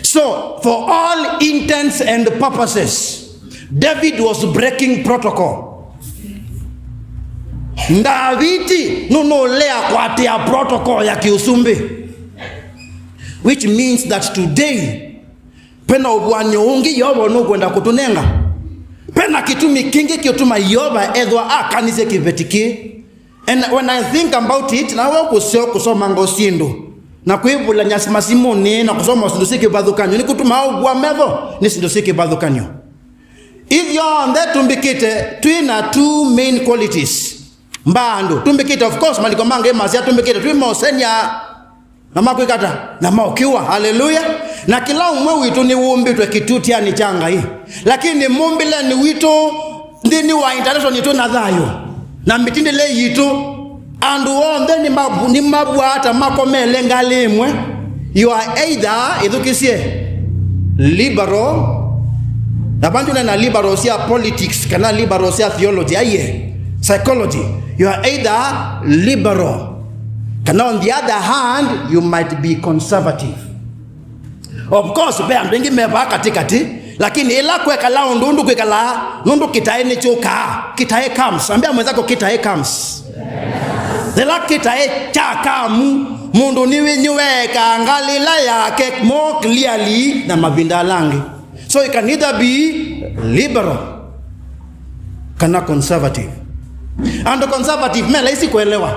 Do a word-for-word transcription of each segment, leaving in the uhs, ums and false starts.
So, for all intents and purposes, David was breaking protocol. Ndaviti nũnũlea kũatĩĩa protocol ya kĩũsumbĩ, which means that today, pena ũvuan'yo ũngĩ Yeova nũkwenda kũtũnenga. Pena kĩtumi kĩngĩ kĩũtuma Yeova ethwa akanisye kĩveti kĩĩ. And when I think about it, na we kũseo kũsomanga syĩndũ na kwĩvũlany'a masimũnĩ na kũsoma syĩndũ syĩ kĩvathũkany'o nĩkũtumaa ũvua metho nĩ syĩndũ syĩ kĩvathũkany'o. Ithyonthe tũmbĩkĩte twĩ na two main qualities. Mba andũ tũmbĩkĩte, of course, maandĩko ma Ngai masya tũmbĩkĩte twĩ mosenya na makwĩkata na maũkĩwa. Haleluya! Na kĩla ũmwe witũ nĩwũmbĩtwe kĩtutyanĩ kya Ngai, lakini mũmbĩlenĩ witũ nthĩnĩ wa interaction yitũ na thayũ na mĩtindĩle yitũ, andũ onthe nĩmavu- nĩmavwaa ta makomele ngalĩ ĩmwe. You are either, ĩthukĩsye, liberal, na vandu nena liberal sya politics kana liberal sya theology, aiye, psychology. You are either liberal, kana on the other hand, you might be conservative. Of course, ve andũ aingĩ me vaa katĩkatĩ, lakini ĩla kwekala ũndũ ũndũ kwĩkalaa, nũndũ kĩtaĩ nĩkyũkaa, kĩtaĩ comes. Ambĩa mwenzako, kĩtaĩ comes. Yĩla kĩtaĩ kyakamu, mũndũ nĩwĩ- nĩweekaa ngalĩ ĩla yake more clearly na mavinda ala angĩ. So it can either be liberal kana conservative. Andũ conservative me laisi kuelewa,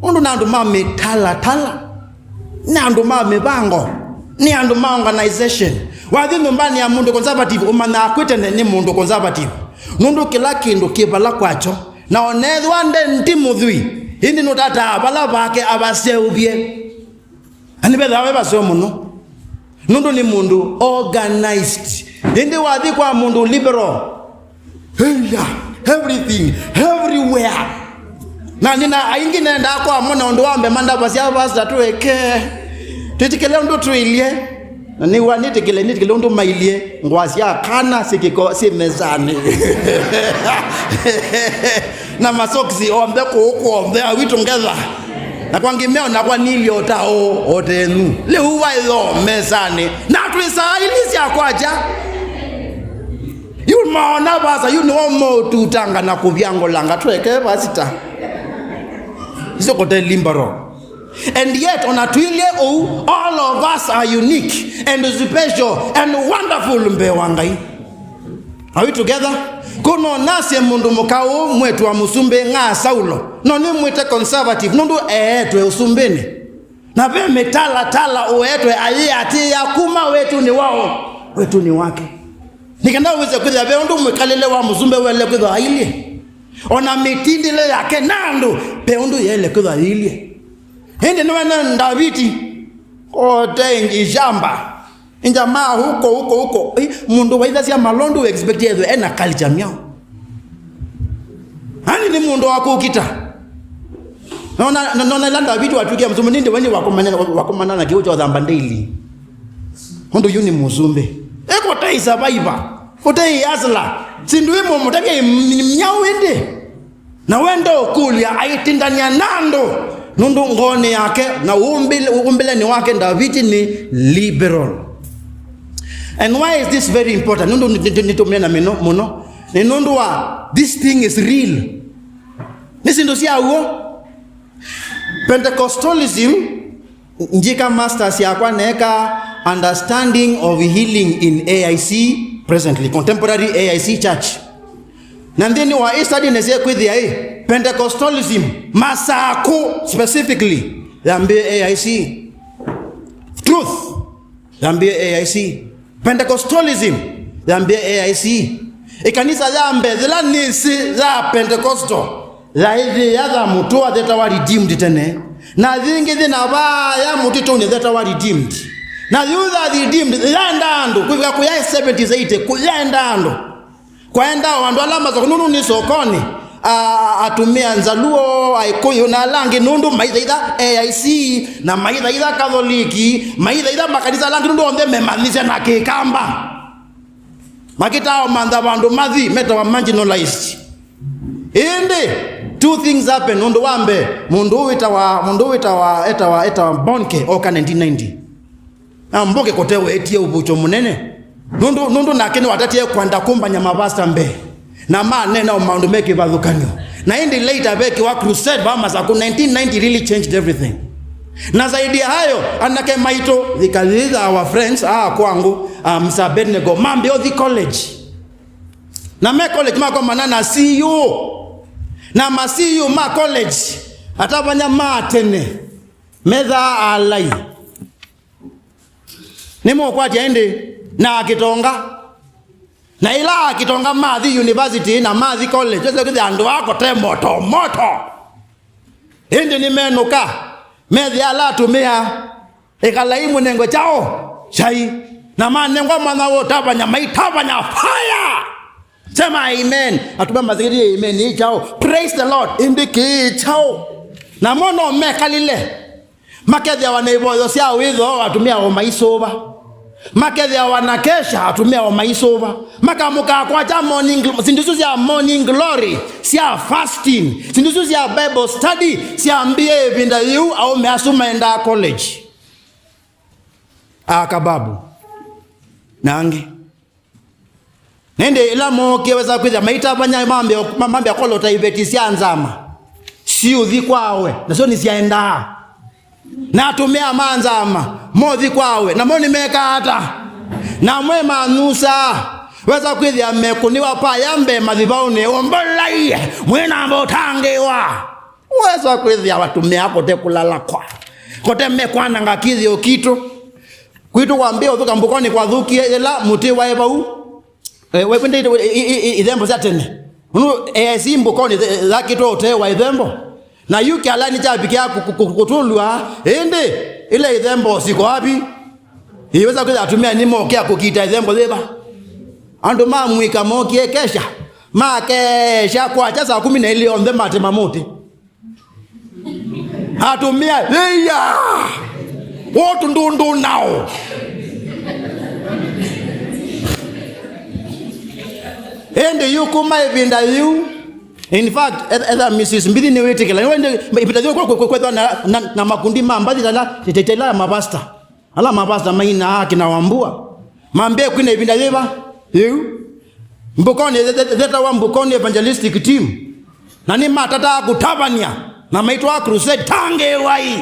ũndũ na andũ ma mĩtalatala, nĩ andũ ma mĩvango, nĩ andũ ma organization. Wathi nyũmbanĩ ya mũndũ conservative, ũmanyaa kwĩ tene nĩ mũndũ conservative, nũndũ kĩla kĩndũ kĩ vala kwakyo, na onethwa nde nti mũthui, ĩndĩ nũtataa vala vake avaseũvye. Na nĩvethĩawa ve vaseo mũno, nũndũ nĩ mũndũ organized. Ĩndĩ wathi kwa mũndũ liberal, heya, everything, everywhere. Na nĩna aingĩ nendaa kwa mona ũndũ wa mbee mandavasya, "Pastor, tũeke, twĩtĩkĩle ũndũ twĩilye." Na nĩwa nĩtĩkĩle, nĩtĩkĩle ũndũ mailyĩ, ngũa sya kana syĩ kĩko syĩ mesanĩ. Na masokisi onthe kũũ kw'onthe, are we together? Na kwa ngĩmeo nakwa nilye o ta ũũ, o tenyu. Lĩu waĩtho mesanĩ. Na twĩsaa ili sya kwakya. Yu maona vasa, yu nĩwo maũtutanga na kũvyangũlanga, tweke vasita. Icio kote liberal. And yet, ona tũilyĩ ũu, all of us are unique and special and wonderful mbee wa Ngai. Are we together? Kũnonasye mũndũ mũka ũũ, mwĩĩtu wa mũsumbĩ ng'aa Saulo, no nĩmwĩte conservative, nũndũ eetwe ũsumbĩnĩ. Na ve mĩtalatala ũetwe ayĩatĩĩa kuma wĩtunĩ wao, wĩtunĩ wake. Nĩ kenda wĩse kwĩthĩa ve ũndũ mwĩkalĩle wa mũsumbĩ wele kwĩthwa ailyĩ. Ona mĩtindĩle yake na andũ, ve ũndũ yele kwĩthwa yĩilyĩ. Ĩndĩ nĩwene Ndaviti, kote ishamba. Injamaa huko, huko, huko. Ĩ, mũndũ waithasya malondu expect ethwe ena culture myao. Ani nĩ mũndũ wa kũkita. Nona, nona ĩla Ndaviti watwĩkie mũsumbĩ, nĩndĩ wenye wakomana, wakomana na kĩu kya ũthamba daily. Ũndũ yu nĩ mũsumbĩ. Ĩkũtai survivor. Ũtai hustler. Sindu ĩ mũmũtavya myau ĩndĩ. Na wenda ũkũlya aitindania na andũ nũndũ ngoonĩ yake na ũmbĩle- ũmbĩlenĩ wake Ndaviti nĩ liberal. And why is this very important? Nũndũ nĩ- nĩ- nĩtũmĩe na mĩno mũno. Nĩ nũndũ wa this thing is real. Nĩ sindu sya w'o. Pentecostalism, njika masters yakwa neeka understanding of healing in A I C presently, contemporary A I C church. Na nthĩnĩ wa ĩ study nĩsyekwĩthĩa ĩ Pentecostalism, Masakũ specifically, yambĩe A I C. Truth, yambĩe A I C. Pentecostalism, yambĩe A I C. Ĩkanisa ya mbee yĩla nĩsĩ ya Pentecostal, yaĩthĩa ya mũtũa yetawa Redeemed tene. Na yĩngĩ yĩ na vaa ya mũtitũnĩ yetawa Redeemed. Na yu ya Redeemed yaenda andũ, kwĩvika kũya seventies, eighty, kũyaenda andũ. Kwaenda o andũ ala masoko, nũndũ nĩ sokonĩ, a- atumĩa Nzaluo, Aikũyũ, na ala angĩ, nũndũ maithaitha A I C, na maithaitha Katholiki, maithaitha makanisa ala angĩ, nũndũ onthe memanyĩsya na Kĩkamba. Makĩtaa o mantha vandũ mathi, metawa marginalized. Ĩndĩ, two things happen. Ũndũ wa mbee, mũndũ ũũ wĩtawa, mũndũ ũũ wĩtawa, etawa, etawa Bonnke, oka nineteen ninety. Na Mbuki kũtewetie ũvucho mũnene. Nũndũ, nũndũ nake nĩwatatie kwenda kũmbany'a mavasta mbee. Na manena o maũndũ me kĩvathũkany'o. Na ĩndĩ later vekĩwa crusade va Masakũ, nineteen ninety really changed everything. Na zaidi ya hayo, anake maitũ, these are our friends, ah, kwangu, ah, Mister Abednego, mambie ũthi college. Na me college makomana na C E O. Na ma C E O ma college, atavany'a ma tene, methaa alai. Nĩmũkwatya ĩndĩ na akĩtonga. Na ĩla akĩtonga mathi university na mathi college, wesa kwĩthĩa andũ aa kote moto, moto. Ĩndĩ nĩmenũka, methĩa ala atumĩa, ĩkalai mũnengwe kyaũ? Kyai. Na manengwa mwanya wa ũtavany'a, maitavany'a fire. Sema amen. Atumĩa mathikĩrĩrie amen ĩ kyaũ? Praise the Lord. Ĩndĩ kĩĩ kyaũ? Namo no mekalile. Makethĩawa na ivoyo sya wĩthoo, atumĩa o maisũva. Makethĩawa na kesha, atumĩa o maisũva. Makamũkaa kwakya morning gl-, syĩndũ isu sya morning glory, sya fasting, syĩndũ isu sya Bible study, syambie ĩvinda yĩu aũme asu maendaa college. Akababu. Na angĩ. Na ĩndĩ ĩla mookie, wesa kwĩthĩa maitavany'a, mambĩa, ma-, mambĩa kolota iveti sya nzama. Siũthi kwawe, nasyo nĩsyaendaa. Na atumĩa ma nzama, mothi kwawe, namo nĩmekaa ata? Na amwe manyusaa, wesa kwĩthĩa mekũnĩwa paya mbee mathivaũnĩ, ũmbũlai, mwĩnamba ũtangĩĩwa. Wesa kwĩthĩa atumĩa kote kũlala kwa. Kote mekwananga kĩthĩo kitũ. Kwitũ kwambĩĩa ũthũka Mbukonĩ kwathũkie yĩla mũtĩ waĩ vau. Eh, we, we, i, i, i, ithembo sya tene. Nũndũ A I C Mbukonĩ the-, yakĩtwe ũtee wa ithembo. Na yu kyalani kyavikĩa kũ-, kũ-, kũ-, kũtũlw'a, ĩndĩ ila ithembo siko wapi? Iwesa kwĩthĩa atumĩa nĩmokĩa kũkita ithembo yĩva? Andũ ma mũika mokie kesha. Makesha kwakya saa kumi na ilĩ onthe matema mũtĩ. Atumĩa, yeah! What do, do now? Ĩndĩ yu kuma ĩvinda yĩu, in fact, etha, etha Missus Mbithi nĩwĩtĩkĩla. Ĩndĩ ĩvinda yĩu kwethwa na, na, na makundi ma mbathi tala, titela ya mavasta. Ala mavasta mainaa akina Wambua. Mambie kwina ĩvinda yĩva? Yĩu. Mbukonĩ, the, the, thetawa Mbukonĩ Evangelistic Team. Na nĩmatataa kũtavany'a na maitwa crusade, tangĩĩwai.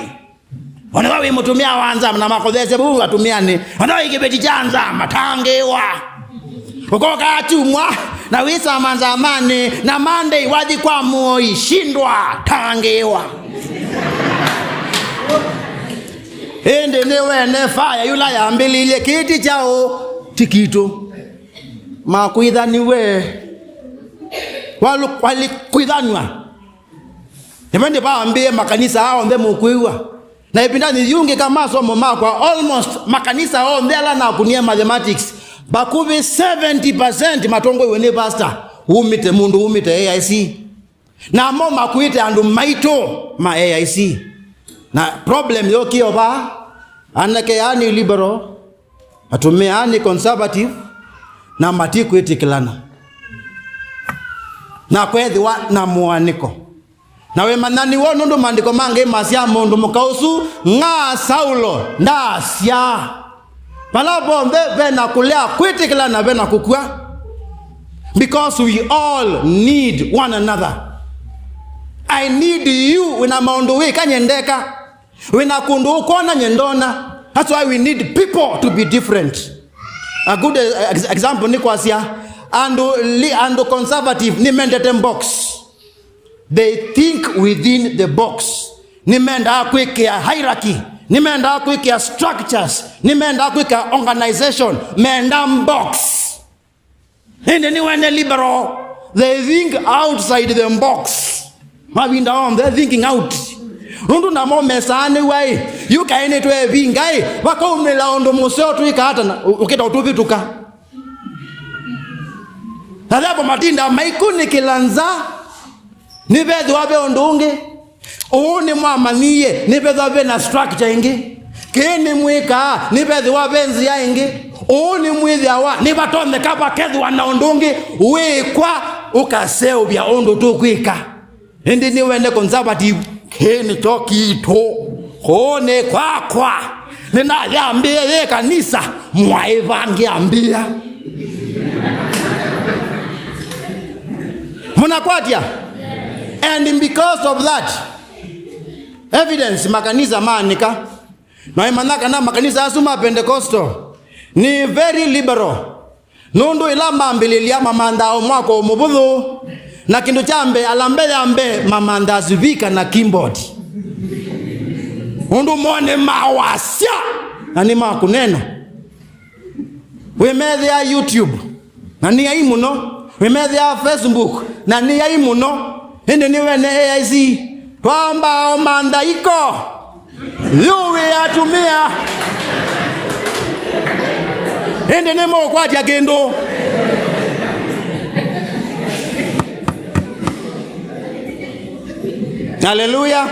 Oneka wĩ mũtumĩa wa nzama na makothesye vau atumĩanĩ. Oneka wĩ kĩveti kya nzama, tangĩĩwa. Ũkoka kyumwa na wĩsama nzamanĩ, na Monday wathi kwa mũoi, shindwa, tangĩĩwa. Ĩndĩ nĩwene faya yũla yambĩlĩilye kĩĩ ti kyaũ, ti kitũ. Makwĩthaniwe. Walu-, walikwĩthanw'a. Nĩvendĩ vaambĩĩe makanisa aa onthe mũkwĩw'a. Na ĩvindanĩ yĩu ngĩka masomo makwa, almost makanisa onthe ala nakunie mathematics, vakuvĩ seventy percent matongoiwe nĩ pastor, umĩte, mũndũ umĩte A I C. Namo makuĩte andũ maitũ ma A I C. Na problem yũkie o vaa, anake aa nĩ liberal, atumĩa aa nĩ conservative, na matikwĩtĩkĩlana. Na kwethĩwa na mũanĩko. Na wĩmanyani woo, nũndũ maandĩko mangĩ masya mũndũ mũka ũsu ng'aa Saulo ndaasyaa. Vala vonthe ve na kũlea kwĩtĩkĩlana ve na kũkw'a. Because we all need one another. I need you, wĩna maũndũ wĩka nye ndeka. Wĩna kũndũ ũkwona nye ndona. That's why we need people to be different. A good, eh, ex-, example nĩ kwasya andũ li-, andũ conservative nĩmendete box. They think within the box. Nĩmendaa kwĩkĩa hierarchy, nĩmendaa kwĩkĩa structures, nĩmendaa kwĩkĩa organization, menda box. Ĩndĩ nĩwene liberal, they think outside the box. Mavinda onthe thinking out. Nũndũ namo mesaanĩw'a ĩ, yu kaĩ nĩtwevinga ĩ, vakaumĩla ũndũ mũseo twĩka ata na ũ-, ũkĩta ũtũvĩtũka. Na therefore matinda maikunĩkĩla nza, nĩvethĩwa ve ũndũ ũngĩ. Ũũ nĩmwamanyie, nĩvethĩwa ve na structure ĩngĩ. Kĩĩ nĩmwĩkaa, nĩvethĩwa ve nzĩa ĩngĩ. Ũũ nĩmwĩthĩawa, nĩvatonyeka vakethĩwa na ũndũ ũngĩ wĩkwa ũkaseũvya ũndũ tũkwĩka. Ĩndĩ nĩwene conservative, kĩĩ nĩkyo kitũ. Kũũ nĩ kwakwa. Nĩnayambĩĩa yĩ kanisa, mwaĩvangĩambĩĩa. Mũnakwatya? And because of that, evidence makanisa maanĩka. Na ĩmanya kana makanisa asu ma Pentecostal nĩ very liberal. Nũndũ ĩla mambĩlĩlya mamanthaa o mwako mũvũthũ, na kĩndũ kya mbee, ala mbee ya mbee mamanthaa sivika na keyboard. Ũndũ mone mawasya, na nĩ ma kũneena. Wĩmethĩa YouTube, na nĩ ai mũno. Wĩmethĩa Facebook, na nĩ ai mũno. Ĩndĩ nĩ wene A I C. Twambaa o manthaiko. Yu wĩ atumĩa. Ĩndĩ nĩmũkwatya kĩndũ. Haleluya.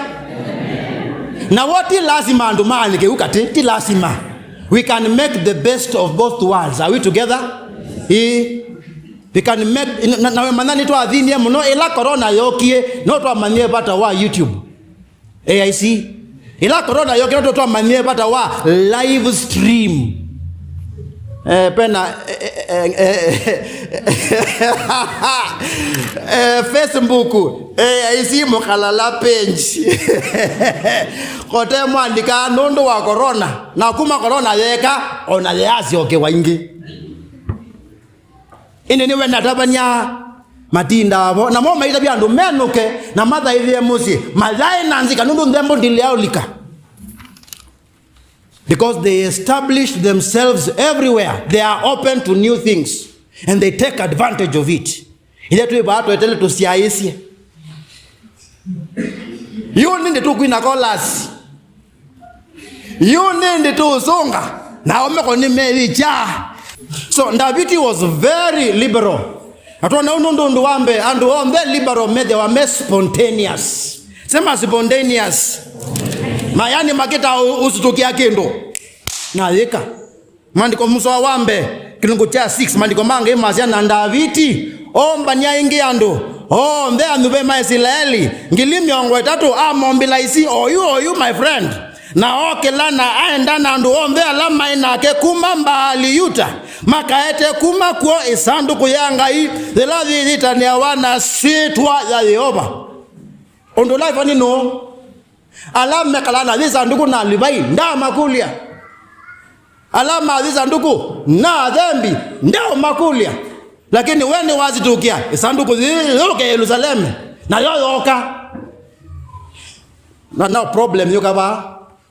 Na wo ti lasima andũ maanĩke u katĩ, ti lasima. We can make the best of both worlds. Are we together? Ĩĩ. We can make, na, na, na manya nĩtwathinie mũno ĩla corona yokie, no twamanyie vata wa YouTube. A I C. Ĩla corona yokie, no twamanyie vata wa live stream. Eh, pena, eh, eh, eh, eh, Facebook, A I C Mũkalala page. Kote mwandĩka nũndũ wa corona, na kuma corona yeka, ona yeasyokewa ingĩ. Ĩndĩ nĩwe natavany'a matindaa vo, namo maitavya andũ menũke na mathaithĩe mũsyĩ, mayae na nzika, nũndũ nthembo ndilea ũlika. Because they established themselves everywhere. They are open to new things and they take advantage of it. Ithe twĩ vaa twetele tũsyaĩĩsye. Yu nĩndĩ tũkwina kolasi. Yu nĩndĩ tũũsũnga, na omeko nĩmeyĩkya. So Ndaviti was very liberal. Na twona ũndũ, ũndũ wa mbee, andũ onthe liberal methĩawa me spontaneous. Sema spontaneous. Ma yani makĩta ũ-, ũsitũkĩa kĩndũ. Na yĩka. Maandĩko mũsoa wa mbee, kĩlungu kya six, maandĩko ma Ngai masya, na Ndaviti oombany'a ĩngĩ andũ onthe anyuve ma Isilaeli ngili mĩongo ĩtatũ, amombĩla isi oyu oyu, my friend, na ookĩla na aenda na andũ onthe ala maĩ nake kuma Mbaali-Yuta, makaete kuma kw'o ĩsandũkũ ya Ngai yĩla yĩyĩtanĩawa na syĩtwa ya Yeova. Ũndũ ũla ĩva nĩ nũũ? Ala mekalaa na yĩsandũkũ na Alivai, ndaamakũlya. Ala ma yĩsandũkũ na athembi, ndaamakũlya. Lakini we nĩwasitũkĩa ĩsandũkũ yĩĩ yũke Yelusaleme, nayo yooka. Na, na problem yũka vaa.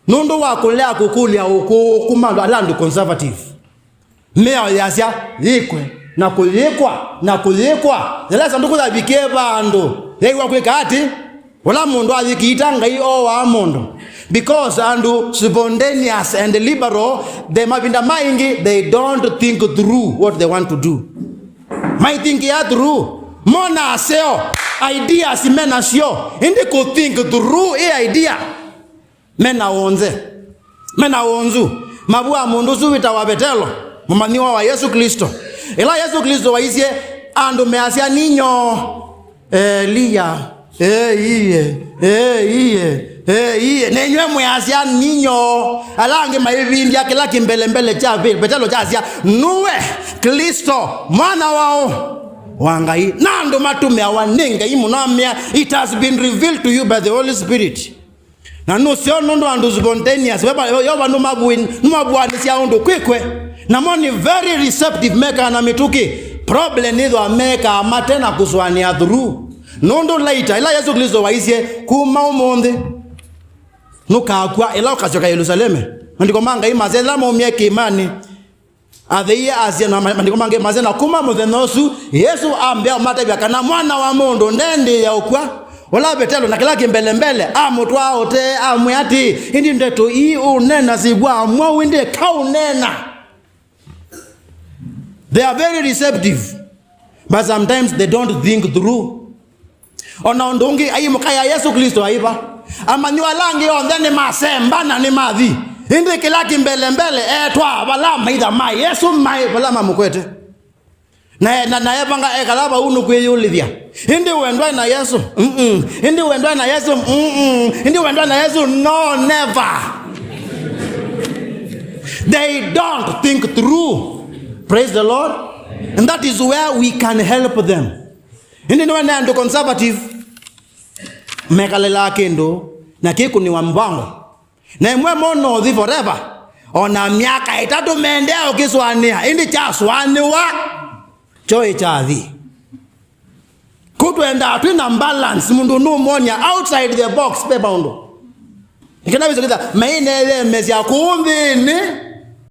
Nũndũ wa kũlea kũkũlya ũkũũ kuma ala andũ conservative. Mĩao yasya, yĩkwe, na kũyĩkwa, na kũyĩkwa. Yĩla ĩsandũkũ yavikie vandũ, yaiwa kwĩka atĩ, ũla mũndũ ayĩkĩĩta Ngai oowaa mũndũ. Because andũ spontaneous and liberal, the mavinda maingĩ, they don't think through what they want to do. Maithinkĩa through. Mona aseo, ideas me nasyo, ĩndĩ kũ think through ĩ idea. Me na wonze, me na wonzu. Mavu a mũndũ ũsu wĩtawa Vetelo, mũmanyĩwa wa Yesũ Klĩsto. Ĩla Yesũ Klĩsto waisye, andũ measya, "Ninyo Eliya." Ĩiye, ĩiye, ĩiye. Nenyw'e mwĩasya, "Ninyo." Ala angĩ maivindya kĩla kĩmbelembele kya Ve-, Vetelo kyasya, "Nue Klĩsto, mwana wa ũ? Wa Ngai." Na andũ matũmĩawa nĩ Ngai mũno, amea, "It has been revealed to you by the Holy Spirit." Na nũseo nũndũ andũ spontaneous, we va-, yo va nũmavuĩ-, nũmavuanĩsya ũndũ kwĩkwe. Namo nĩ very receptive, mekaa na mĩtũkĩ. Problem nĩthwa mekaa mate na kũsũanĩa through. Nũndũ later, ĩla Yesũ Klĩsto waisye, "Kuma ũmũnthĩ, nũkakw'a ĩla ũkasyoka Yelusaleme." Maandĩko ma Ngai masya, ĩla maumie kĩĩmanĩ, atheie asya na ma-, maandĩko mangĩ masya, na kuma mũthenya ũsu, Yesũ ambĩa ũmatavya kana Mwana wa Mũndũ ndendĩĩa ũkw'a. Ũla Vetelo na kĩla kĩmbelembele amũtwaa ũtee, amwĩa atĩĩ, "Ĩndĩ ndeto ii ũũneena syĩw'aa mwaũ, ĩndĩ kaũneena?" They are very receptive, but sometimes they don't think through. O na ũndũ ũngĩ, aimũkaĩa Yesũ Klĩsto aiva. Amanyĩw'a ala angĩ onthe nĩmasemba na nĩmathi. Ĩndĩ kĩla kĩmbelembele, etwaa vala amaitha ma Yesũ maĩ vala mamũkwete. Na, na, na evanga ekala vau nũkwĩyũlĩthya. Ĩndĩ wendwa na Yesũ? Mm-mm. Ĩndĩ wendwa na Yesũ? Mm-mm. Ĩndĩ wendwa na Yesũ? No, never. They don't think through. Praise the Lord. And that is where we can help them. Ĩndĩ nĩwe nĩ andũ conservative mekalĩlaa kĩndũ na kĩkũnĩwa mbango. Na ĩmwe mono ũthi forever. Ona myaka ĩtatũ mendea ũkĩsũanĩa, ĩndĩ kyasũanĩwa kyoĩ kyathi. Kũtwendaa twĩ na balance, mũndũ nũmonia outside the box, ve maũndũ. Nĩkenda wĩsũkĩtha, maineethemesya kũũ nthĩnĩ,